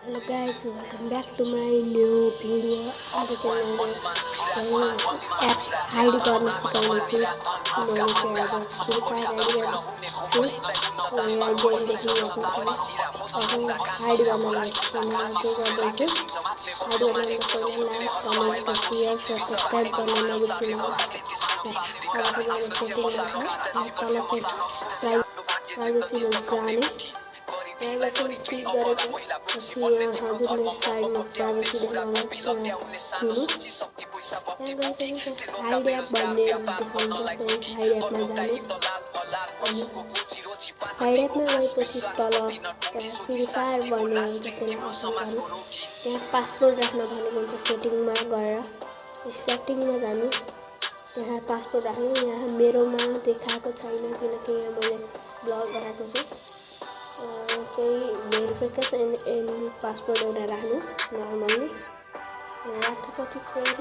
Hello guys, welcome back to my new video. आज चाहिँ मैले एप हाइड गर्न सिकाउने छु। मैले चाहिँ अब फ्री फायर हाइड गर्छु। यहाँ गेम देखिरहेको छ। अब हाइड गर्नलाई चाहिँ मैले के गर्दैछु। हाइड गर्नलाई पहिला लाइक, कमेन्ट, शेयर र सब्स्क्राइब गर्न नबिर्सिनुहोला। अब चाहिँ मैले सेटिङमा छ तल चाहिँ प्राइभेसीमा जाने प्राइभेसी क्लिक गरेको पछि यहाँ हजुरले साइडमा प्राइभेसी देखाउन छुनु त्यहाँ गएपछि हाइड एप भन्ने देखाउँछ त्यही हाइड एपमा जानुहोस् अनि हाइड एपमा गएपछि तल त्यहाँ फ्री फायर भन्ने हुन्छ त्यसलाई अफ गर्नु त्यहाँ पासपोर्ट राख्न भनेको हुन्छ सेटिङमा गएर सेटिङमा जानुहोस् यहाँ पासपोर्ट राख्नु यहाँ मेरोमा देखाएको छैन किनकि यहाँ मैले ब्लक गराएको छु केही भेरिफिकेसन एन्ड पासपोर्ट एउटा राख्नु नर्मल्ली राखेपछि फेरि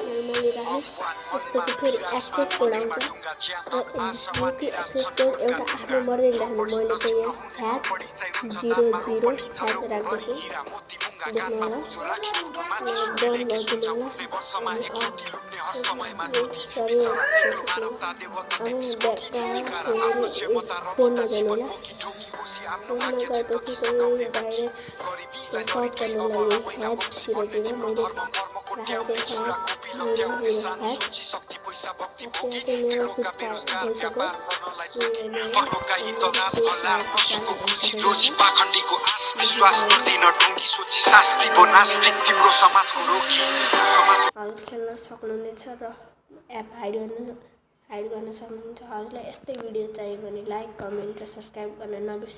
नर्मल्ली राख्नु त्यसपछि फेरि एक्सेस कोड आउँछ युपी एक्सेस कोड एउटा आफ्नो मर्जी राख्नु मैले चाहिँ यहाँ #00 राख्दैछु देख्नु होला बन्द गरिदिनु होला फोनमा जानु होला फोनमा गएपछि चाहिँ डाइरेक्ट सर्च गर्नु लागि ह्याच छिरोतिर मैले राखेको खेल्न सक्नुहुनेछ र एप हाइड गर्न सक्नुहुन्छ। हजुरलाई यस्तै भिडियो चाहियो भने लाइक, कमेन्ट र सब्स्क्राइब गर्न नबिर्सनु।